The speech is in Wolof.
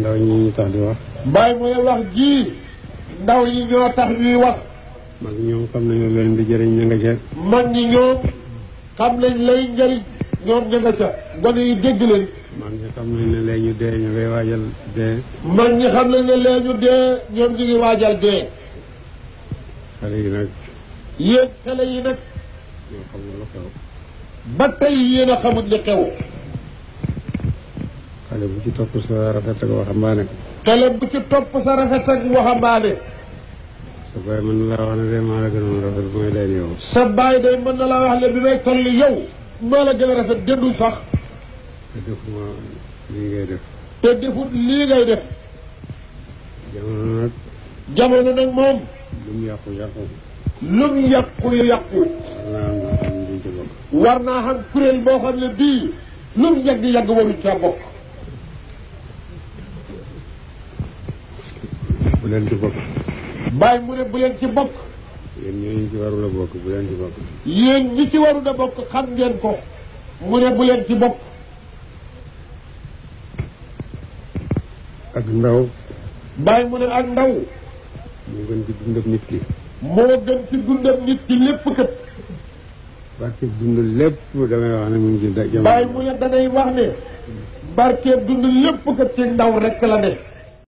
ndaw ñi ñu tax di wax. Baye mu ne wax ji ndaw yi ñoo tax ñuy wax. mag ñoom xam nañu leen di jëriñ ña nga ca. mag ñi ñoom xam nañ lay njëriñ ñoom ña nga ca gone yi dégg leen. mag ñi xam nañ ne lee ñu dee ñu ngay waajal dee. mag ñi xam nañ ne lee ñu dee ñoom ñu ngi waajal dee. xale yi nag. yéen xale yi nag. ñoo xamul lu xew. ba tey yéen a xamul li xew. xale bu ci topp sa rafet ak waxambaane. xale bu ci topp sa rafet ak waxambaane. sa baay mën na laa wax ne de maa la gënoon rafet bu may leen yow. sa baay day mën na laa wax ne bi may toll yow maa la gën a rafet jëndul sax. te defuma lii ngay def. te defut lii ngay def. jamono nag. jamono nag moom. lu mu yàqu yàqu. lu mu yàqu yàqu. war naa xam kuréel boo xam ne bii lu mu yàgg-yàgg waruñ caa bokk. bu leen ci bokk. Baay mu ne bu leen ci bokk. yéen ñooñu ci warul a bokk bu leen ci bokk. yéen ñi ci warul a bokk xam ngeen ko. mu ne bu leen ci bokk. ak ndaw. Baay mu ne ak ndaw. moo gën ci dundam nit ki. moo gën ci dundam nit ki lépp kët. barkeeb dund lépp damay wax ne mu ngi ci jamono. Baay mu ne danay wax ne. barkeeb dund lépp kët ci ndaw rek la ne.